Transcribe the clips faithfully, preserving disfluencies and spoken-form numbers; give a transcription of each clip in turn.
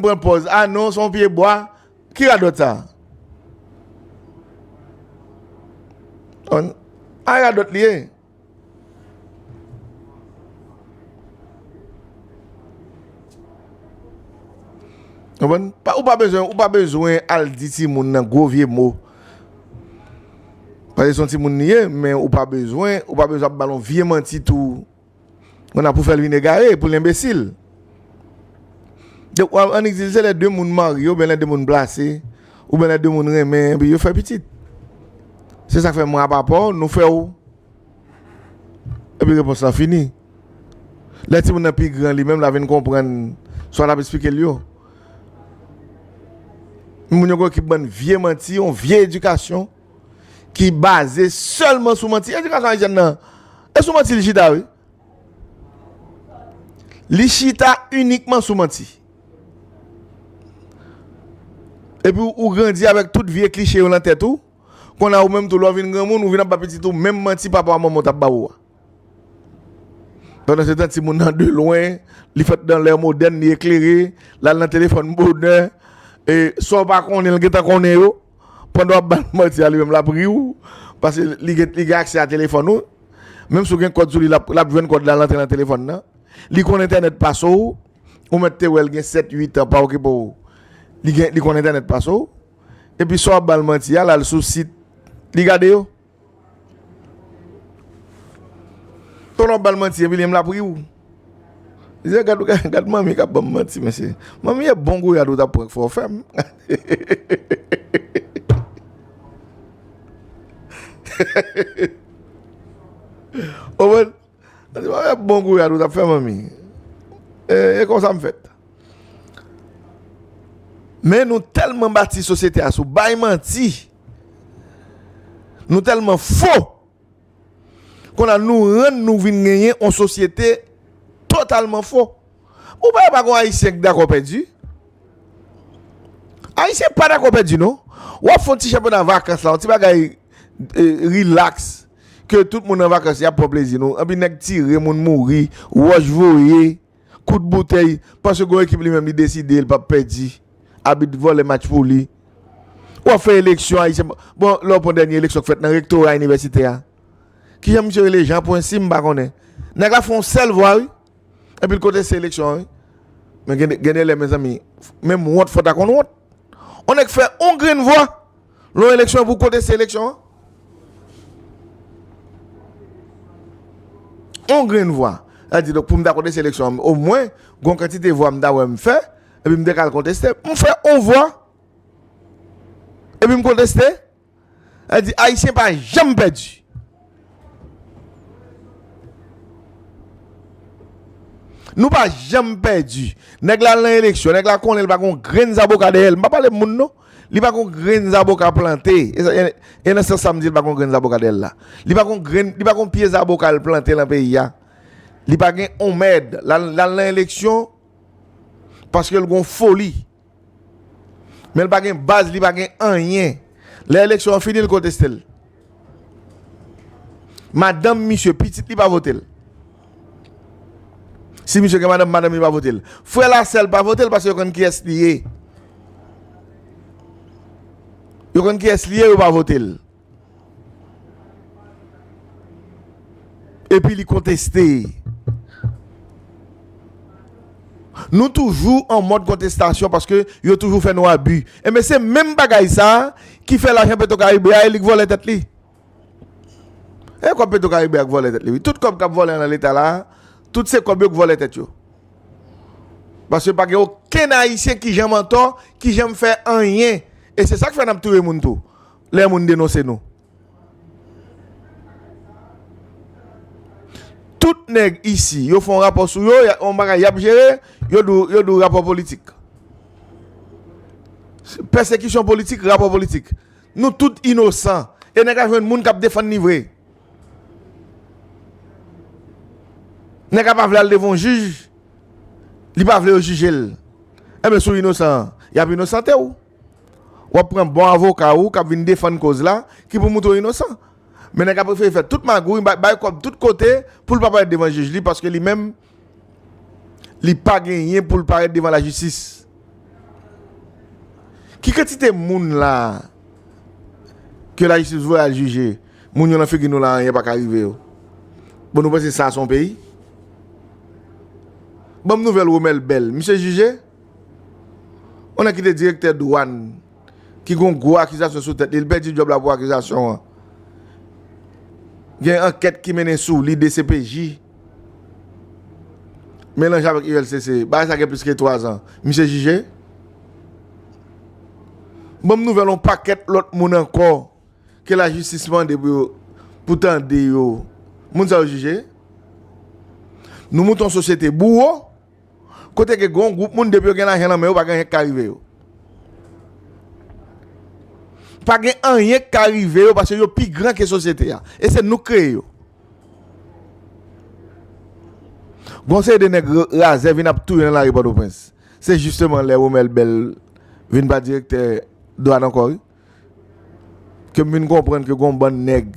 pran pòz. A non, se yon pye bwa. Ki radòt sa? On, a radòt li ye. Konprann? Pa, ou pa bezwen, ou pa bezwen al di timoun nan gwo vye mo. Paske se yon timoun li ye, men ou pa bezwen, ou pa bezwen ap ba l yon vye manti tou. Konn ap pou fè l vin egare, pou l enbesil. Donk, w ap annik di l se lè de moun marye, oubyen lè de moun plase, oubyen lè de moun renmen, epi yo fè pitit. Se sa k fè mwen ap apò, nou fè w. Epi repons lan fini. Lè timoun nan pi gran li menm, l a vin konprann sa w t ap esplike l yo. Moun yo gen ekip bann vye manti, yon vye edikasyon ki baze sèlman sou manti. Edikasyon ayisyèn nan, e sou manti li chita, wi. Li chita inikman sou manti. Epi ou, ou grandi avèk tout vye kliche yo nan tèt ou. Kounye a ou menm tou, lè w vin granmoun, ou vin ap ba pitit ou menm manti papa w ak manman w t ap ba ou a. Pandan se tan, timoun nan de lwen, li fèt nan lè modèn, li eklere, l al nan telefòn bonè, e sa w pa konnen, l gentan konnen yo. Pandan w ap ba l manti a, li menm l ap ri w, paske li gen, li gen aksè a telefòn ou. Menm si w gen kòd sou li, l ap, l ap jwenn kòd la, l antre nan telefòn nan. Li konn entènèt pase w, ou mèt te wè l gen sèt, uit an, pa okipe w. Li gen, li konn entènèt pase w. Epi sa w ap ba l manti a, l al sou sit, li gade yo. Ton w ap ba l manti, epi li menm l ap ri w. Li di, "Gad, gad, gad manmi k ap ban m manti, mesye. Manmi, e bon gouyad ou t ap pran k fè w fè m." Ou konprann? Li di, "Manmi, e bon gouyad ou t ap fè manmi. E, e konsa m fèt." Men nou tèlman bati sosyete a sou bay manti. Nou tèlman fo. Kounye a nou rann nou vin genyen yon sosyete totalman fo. Ou pa wè pa gon Ayisyen ki dakò pèdi? Ayisyen pa dakò pèdi, non. W ap fè yon ti chanpyona vakans la, yon ti bagay, eh, relax, ke tout moun nan vakans, y ap pran plezi nou. Anpi nèg tire, moun mouri, wòch voye, kout boutèy, paske gon ekip li menm li deside l p ap pèdi. Abit vòlè match pou li. W ap fè eleksyon ayisyen. Bon, lè w pran dènye eleksyon k fèt nan rektora inivèsite a. Kijan misye rele? Jean Pwensi, m pa konnen. Nèg la fè yon sèl vwa, wi. Epi l konteste eleksyon an, wi. Men gen, gen de lè, mezanmi, menm wont fò ta konn wont. On nèg fè on grenn vwa, lè yon eleksyon pou konteste eleksyon an. On grenn vwa. Sa di, donk, pou m ta konteste eleksyon an, omwen, gon kantite vwa m ta wè m fè, epi m te ka al konteste. M fè on vwa, epi m konteste. Sa di, Ayisyen pa janm pèdi. Nou pa janm pèdi. Nèg la al nan eleksyon, nèg la konnen l pa gon grenn zaboka dèyè l. M pa pale moun non. Li pa gon grenn zaboka plante. E sa, e, e nan sans sa m di l pa gon grenn zaboka dèyè l la. Li pa gon grenn, li pa gon pye zaboka l plante nan peyi a. Li pa gen on mèd. L al, l al nan eleksyon paske l gon foli. Men l pa gen baz, li pa gen anyen. Lè eleksyon an fini, l konteste l. Madanm misye, pitit li pa vote l. Si misye gen madanm, madanm li pa vote l. Frè l a sè l pa vote l paske yo konn kiyès li ye. Yo konn kiyès li ye, yo pa vote l. Epi li konteste. Nou toujou an mòd kontestasyon paske yo toujou fè nou abi. Enben, se menm bagay sa a ki fè lajan Petro Caribe a, e li k vòlè tèt li. E kòb Petro Caribe a k vòlè tèt li, wi. Tout kòb k ap vòlè nan Leta la a, tout se kòb yo k vòlè tèt yo. Paske pa gen okenn Ayisyen ki janm antò, ki janm fè anyen. E se sa k fè n ap touye moun tou, lè moun denonse nou. Tout nèg isi, yo fè yon rapò sou yo, y a, yon bagay y ap jere, yo di w, yo di w rapò politik. Pèsekisyon politik, rapò politik. Nou tout inosan. E nèg la jwenn moun k ap defann li vre. Nèg la pa vle al devan yon jij. Li pa vle yo jije l. Enben, si w inosan, y ap inosante w. W ap pran bon avoka ou k ap vin defann koz la, ki pou montre w inosan. Men nèg la prefere fè tout magouy, bay, bay kòb tout kote pou l pa parèt devan jij li, paske li menm, li pa genyen pou l parèt devan lajistis. Ki kantite moun la ke lajistis voye al jije, moun yo nan figi nou la, anyen pa ka rive yo? Bon, nou panse sa se yon peyi? Ban m nouvèl Romel Bell. Misye jije? Yon nèg ki te direktè dwàn, ki gon gwo akizasyon sou tèt li, li pèdi djòb la pou akizasyon an. Gen ankèt ki mennen sou li, D C P J, melanje avèk U L C C. Bagay sa gen plis ke twa zan. Misye jije? Ban m nouvèl yon pakèt lòt moun ankò ke lajistis mande pou yo, pou tande yo. Moun sa yo jije? Nou moute yon sosyete bouwo, kote ke gen yon gwoup moun, depi yo gen lajan nan men yo, pa gen anyen k ka rive yo. Pa gen anyen k ka rive yo, paske yo pi gran ke sosyete a. E se nou k kreye yo. Gon seri de nèg ra-, razè vin ap touye nan lari Pòtoprens. Se jisteman lè Romel Bell vin pa direktè dwàn ankò, wi, ke m vin konprann ke gon bann nèg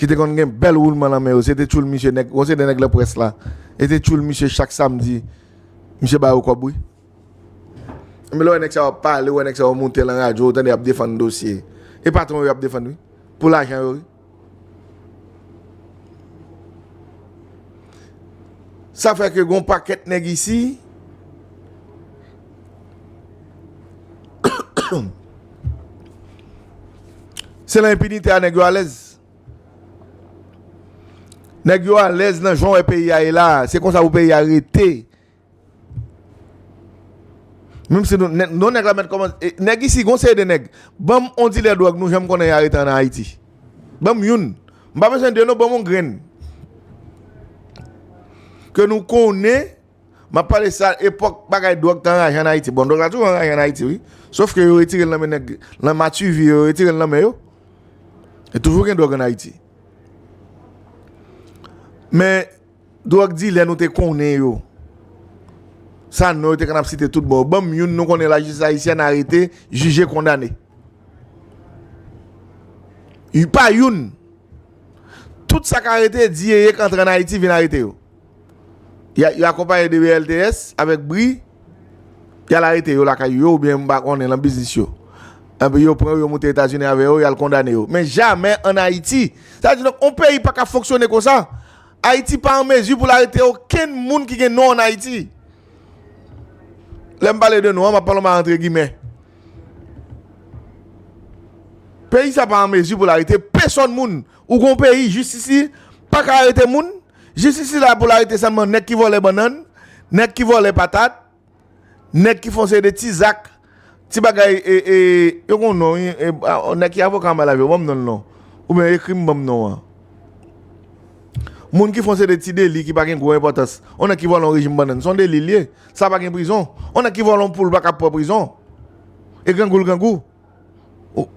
ki te konn gen bèl woulman nan men yo, se te tchoul misye nèg, gon seri de nèg laprès la, e te tchoul misye chak samdi, misye ba yo kòb, wi. Men lè w wè nèg sa yo ap pale, w wè nèg sa yo moute lan radyo, ou tande y ap defann dosye. E patwon yo y ap defann, wi. Pou lajan yo, wi. Sa fè ke gon pakèt nèg isi, se lan enpinite a nèg yo alèz. Nèg yo alèz nan jan w wè peyi a ye la. Se konsa pou peyi a rete. Menm si nou, nè-, nou nèg la mèt kòmanse, e, nèg isi, gon seri de nèg. Ban m on dilè dwòg nou janm konnen y arete an Ayiti. Ban m youn. M pa bezwen de non, ban m on grenn. Ke nou konnen, m ap pale sa, epòk bagay dwòg te anraje an Ayiti. Bon, dwòg la toujou anraje an Ayiti, wi. Sof ke yo retire l nan men nèg, nan mativi, yo retire l nan men yo. E toujou gen dwòg an Ayiti. Men, dwòg dilè nou te konnen yo. Sa non yo te konn ap site tout bò. Ban m youn nou konnen lajistis ayisyèn arete, jije, kondane. Y pa youn. Tout sa k arete, di yeye k antre an Ayiti vin arete yo. Y a, yo akonpaye de B L T S avèk bri, y al arete yo lakay yo oubyen m pa konnen lan biznis yo. Epi yo pran yo, yo moute Etazini avè yo, y al kondane yo. Men jamè an Ayiti. Sa vle di donk, on peyi pa ka fonksyone konsa. Ayiti pa an mezi pou l arete okenn moun ki gen non an Ayiti. Lè m pale de non an, m ap pale antre gimè. Peyi sa pa an mezi pou l arete pèsòn moun. Ou gon peyi, jistis li pa ka arete moun. Jistis li la pou l arete sèlman nèg ki vòlè bannann, nèg ki vòlè patat, nèg ki fè on seri de ti zak, ti bagay, e, e, yo gon non, wi, e, a, nèg ki avoka anba lavi, ban m non l non. Oubyen ekri m, ban m non an. Moun ki fè on seri de ti deli ki pa gen gwo enpòtans. On nèg ki vòlè on rejim bannann, se on deli l ye. Sa pa gen prizon. On nèg ki vòlè on poul pa ka pran prizon. E grangou l grangou. Ou,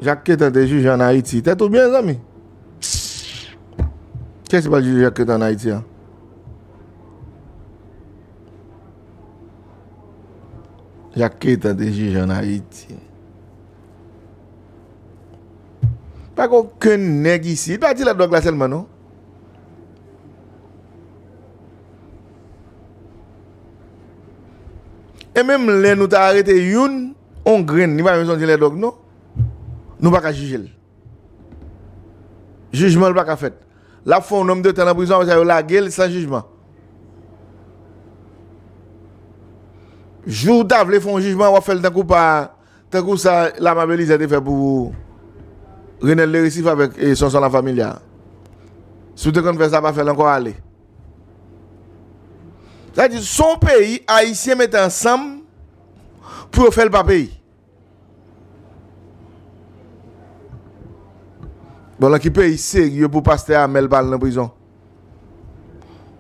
Jak Ketan te jije an Ayiti. Tèt ou byen, zanmi? Kiyès ki pral jije Jak Ketan an Ayiti a? Jak Ketan te jije an Ayiti. Pa gen okenn nèg isi. Li pa dilè dwòg la sèlman, non. E menm lè nou ta arete youn, on grenn, li pa menm jan dilè dwòg, non. Nou pa ka jije l. Jijman l pa ka fèt. L ap fè on nonb de tan nan prizon, apre sa, yo lage l san jijman. Jou w ta vle fè on jijman, w ap fè l tankou pa, tankou sa Lama Belizaire te fè pou Renel Leresif avèk, e, Sonson Lafamilia. Si w te konn fè sa, pa fè l ankò, ale. Sa di, se on peyi Ayisyen mete ansanm pou yo fè l pa peyi. Bon, lan ki peyi serye pou pastè Amel pa al nan prizon?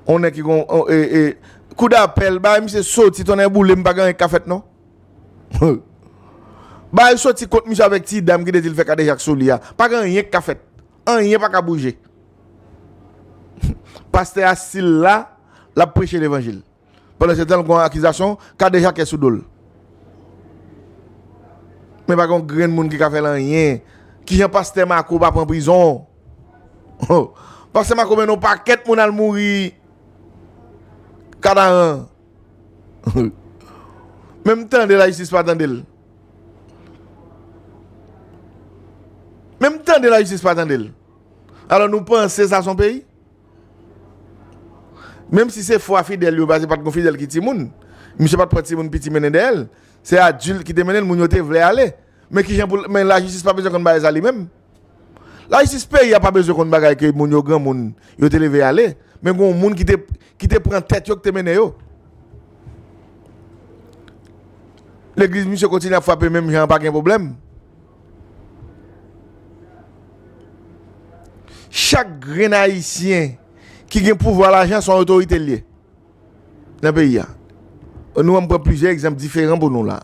On nèg ki gon, on, e, e, koudapèl, bay misye soti, tonnè boule m, pa gen anyen k ka fèt, non. Bay soti kont misye avèk ti dam ki te di l fè kadejak sou li a. Pa gen anyen k ka fèt. Anyen pa ka bouje. Pastè a still la, l ap preche levanjil. Pandan se tan l gon akizasyon kadejakè sou do l. Men pa gen yon grenn moun ki ka fè l anyen. Kijan pastè Mako pa pran prizon? Pastè Mako mennen yon pakèt moun al mouri Kanaran. Menm tande lajistis pa tande l. Menm tande lajistis pa tande l. Alò nou panse sa se yon peyi? Menm si se fwa fidèl yo, paske pa t gon fidèl ki timoun. Misye pa t pran timoun piti mennen dèyè l. Se adilt ki te mennen l, moun yo te vle ale. Men kijan pou, men lajistis pa bezwen konn bagay sa li menm. Lajistis peyi a pa bezwen konn bagay ke moun yo granmoun, yo te leve ale. Men gon moun ki te, ki te pran tèt yo, ki te mennen yo. Legliz misye kontinye ap frape menm jan an, pa gen pwoblèm. Chak grenn Ayisyen ki gen pouvwa lajan se yon otorite l ye nan peyi a. Nou an pran plizyè egzanp diferan pou nou la.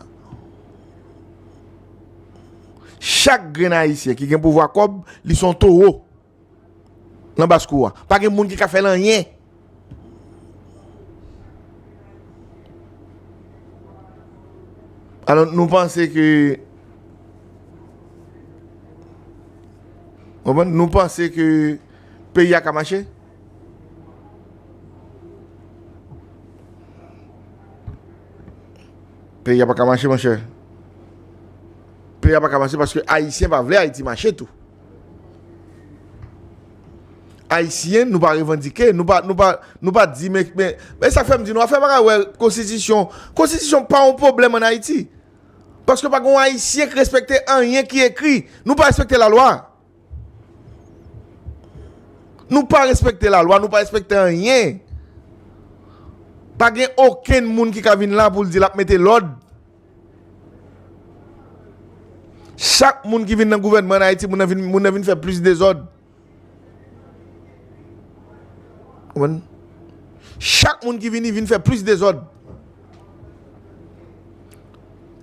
Chak grenn Ayisyen ki gen pouvwa kòb, li se yon towo nan baskou a. Pa gen moun ki ka fè l anyen. Alò, nou panse ke, konprann? Nou panse ke peyi a ka mache? Peyi a pa ka mache, monchè. Peyi a pa ka mache paske Ayisyen pa vle Ayiti mache tou. Ayisyen, nou pa revandike, nou pa, nou pa, nou pa di, men, men, men sa k fè m di nou, afè pa ka wè konstitisyon. Konstitisyon pa yon pwoblèm ann Ayiti. Paske pa gen yon Ayisyen ki respekte anyen ki ekri. Nou pa respekte lalwa. Nou pa respekte lalwa, nou pa respekte anyen. Pa gen okenn moun ki ka vin la pou l di l ap mete lòd. Chak moun ki vin nan gouvènman ann Ayiti, moun nan vin, moun nan vin fè plis dezòd. Konprann? Chak moun ki vini vin fè plis dezòd.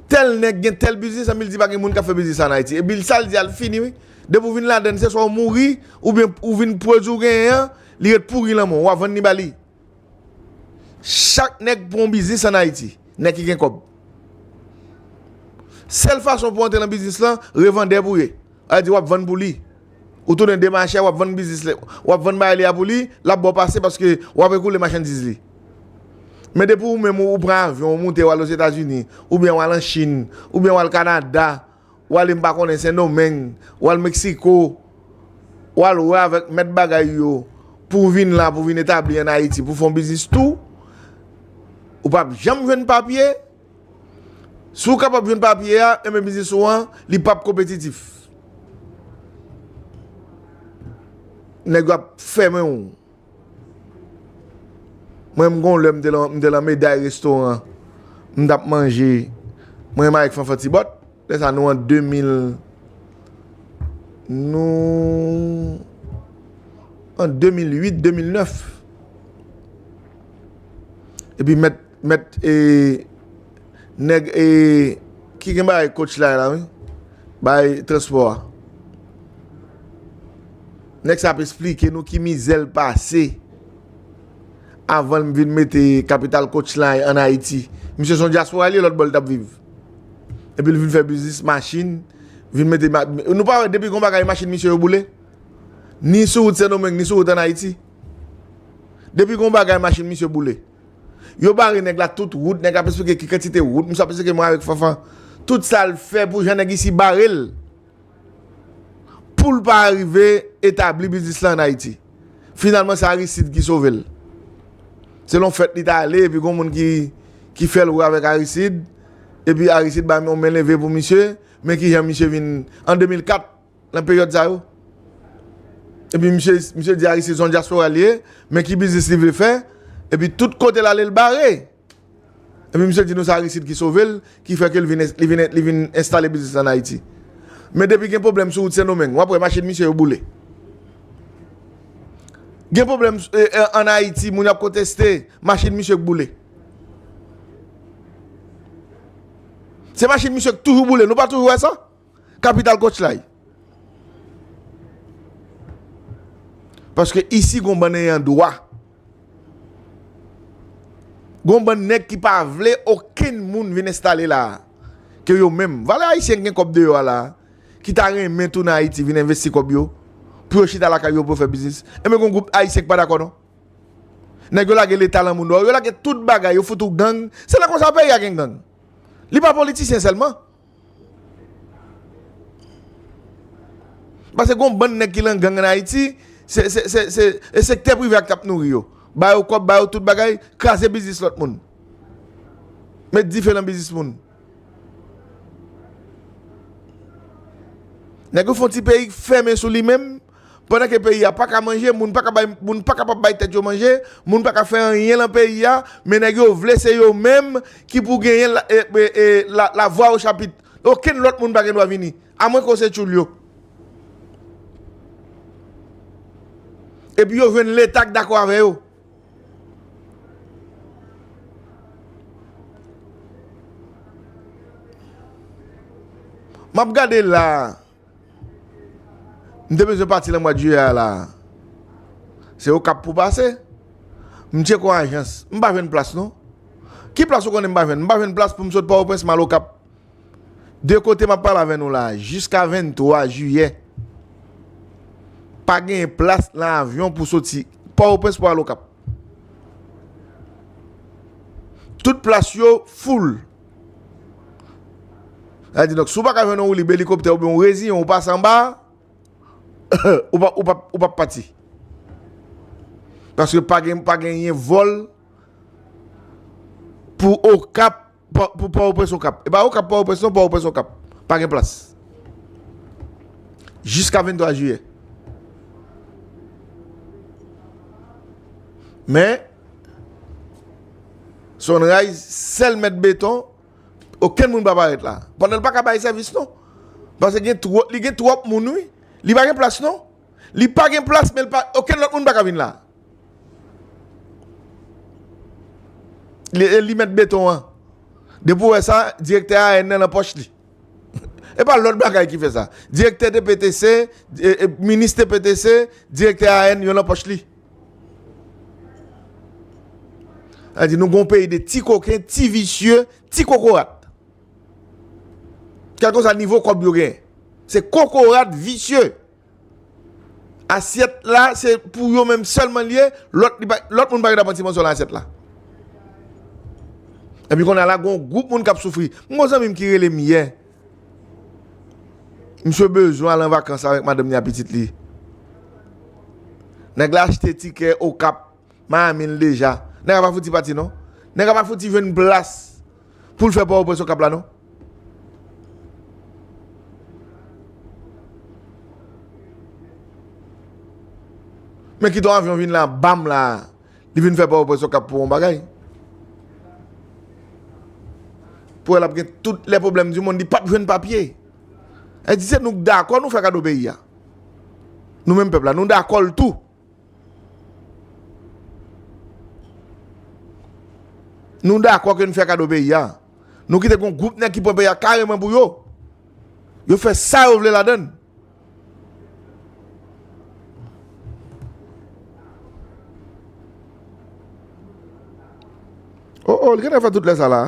Tèl nèg gen tèl biznis, ann li di pa gen moun k ap fè biznis sa ann Ayiti. Epi sa l di a l fini, wi. Depi w vin ladann, se swa w mouri, oubyen ou vin pwodui w genyen an, li ret pouri nan men w, w a vann li ba li. Chak nèg pou yon biznis ann Ayiti, nèg ki gen kòb. Sèl fason pou antre nan biznis lan, revandè pou ye. Sa vle di w ap vann pou li. Ou tounen demachè, w ap vann biznis li, w ap vann bagay li a pou li, l ap ba w pase paske w ap ekoule machandiz li. Men depi ou menm ou, ou pran avyon, ou moute, w al Ozetazini, oubyen w al an Chin, oubyen w al Kanada, w ale m pa konnen Sendomeng, w al Meksiko, w al wè avèk mèt bagay yo pou w vin la, pou w vin etabli ann Ayiti, pou w fè yon biznis tou, ou p ap janm jwenn papye. Si w kapab jwenn papye a, enben biznis ou an, li p ap konpetitif. Nèg yo ap fèmen w. Mwen, m gon lè m te lan, m te lan Meday restoran. M t ap manje. Mwen menm avèk Fanfan Tibòt. Lè sa nou an de mil, nou an de mil uit, de mil nèf. Epi mèt, mèt, e, nèg, e, ki gen bagay coach la, la, wi. Bagay transpò a. Nèg sa ap esplike nou ki mizè l pase avan l vin mete kapital coach la ann Ayiti. Misye se yon dyaspora li ye, lòt bò l t ap viv. Epi l vin fè biznis machin, vin mete ma-, nou pa wè depi gon bagay machin misye yo boule? Ni sou wout Sendomeng, ni sou wout ann Ayiti. Depi gon bagay machin misye boule. Yo bare nèg la tout wout, nèg ap esplike ki kantite wout, misye ap esplike mwen avèk Fanfan. Tout sa l fè pou jan nèg isi bare l. Pou l pa rive etabli biznis la ann Ayiti. Finalman, se Aristide ki sove l. Se yon fèt li t ale, epi gon moun ki, ki fè l wè avèk Aristide, epi Aristide ba yon men leve pou misye, men kijan misye vin, an de mil kat, nan peryòd sa yo. Epi misye, misye di Aristide se yon dyaspora li ye, men ki biznis li vle fè, epi tout kote l ale l bare. Epi misye di nou se Aristide ki sove l, ki fè ke l vin, li vin, li vin enstale biznis ann Ayiti. Men depi gen pwoblèm sou wout Sendomeng, w ap wè machin misye yo boule. Gen pwoblèm, e, e, ann Ayiti, moun yo ap konteste, machin misye k boule. Se machin misye k toujou boule, nou pa toujou wè sa? Kapital coach la. Paske isi gon bann ayandwa. Gon bann nèg ki pa vle okenn moun vin enstale la. Ke yo menm. Valè ayisyen ki gen kòb deyò a la. Ki ta renmen tounen Ayiti vin envesti kòb yo. Pou yo chita lakay yo pou yo fè biznis. Enben gon gwoup ayisyen ki pa dakò non. Nèg yo lage leta lan moun dwòl, yo lage tout bagay, yo fout ou gang. Se nan konsa peyi a gen gang. Li pa politisyen sèlman. Paske gon bann nèg ki lan gang ann Ayiti, se, se, se, se, e sektè prive a k ap nouri yo. Ba yo kòb, ba yo tout bagay, kraze biznis lòt moun. Met dife lan biznis moun. Nèg yo fè yon ti peyi fèmen sou li menm, pandan ke peyi a pa ka manje, moun pa ka bay, moun pa kapab bay tèt yo manje, moun pa ka fè anyen lan peyi a, men nèg yo vle se yo menm ki pou genyen la, e, e, e, la, la voix au chapitre. Okenn lòt moun pa gen dwa vini, amwen ke w se tchoul yo. Epi yo jwenn leta k dakò avè yo. M ap gade la. M te bezwen pati lan mwa jiyè a la. Se Okap pou pase. M tcheke yon ajans. M pa jwenn plas non. Ki plas ou konnen m pa jwenn? M pa jwenn plas pou m sot Pòtoprens m al Okap. De kote m ap pale avè nou la, jiska venntwa jiyè, pa genyen plas lan avyon pou soti Pòtoprens pou al Okap. Tout plas yo full. Sa di, donk, si w pa ka jwenn yon woulib elikoptè oubyen yon reziyon, ou pase anba, ou pa, ou pa, ou pa pati. Paske pa gen, pa genyen vòl pou Okap, pa, pou Pòtoprens Okap. E pa Okap Pòtoprens non, Pòtoprens Okap. Pa gen plas. Jiska venntwa jiyè. Men, Sunrise, sèl mèt beton, okenn moun pa parèt la. Pandan l pa ka bay sèvis non. Paske gen twòp, li gen twòp moun wi. Li pa gen plas non. Li pa gen plas, men l pa, okenn lòt moun pa ka vin la. Li, li mèt beton an. Depi w wè sa, direktè A N nan nan pòch li. E pa lòt bagay ki fè sa. Direktè T P T C, e, e, minis T P T C, direktè A N, yo nan pòch li. Sa di nou gon peyi de ti koken, ti visye, ti kokorat. Kèlkeswa nivo kòb yo gen. Se kokorat visye. Asyèt la, se pou yo menm sèlman l ye, lòt, li pa, lòt moun pa gen dwa pran ti mòso nan asyèt la. Epi kounye a la, gon gwoup moun k ap soufri. M gon zanmi m ki rele m yè. Misye bezwen al an vakans avèk madanm li ak pitit li. Nèg la achte tikè Okap, Miami l deja. Nèg la pa fouti pati non. Nèg la pa fouti jwenn plas pou l fè Pòtoprens Okap la non. Men kite yon avyon vin la, bam la. Li vin fè Pòtoprens Okap pou yon bagay. Pou l ap gen tout lè pwoblèm di monn, li p ap jwenn papye. E di se nou k dakò nou fè kado peyi a. Nou menm pèp la, nou dakò l tou. Nou dakò ke n fè kado peyi a. Nou kite gon gwoup nèg ki pran peyi a kareman pou yo. Yo fè sa yo vle ladan l. Oh, oh, li gentan fè tout lè sa la.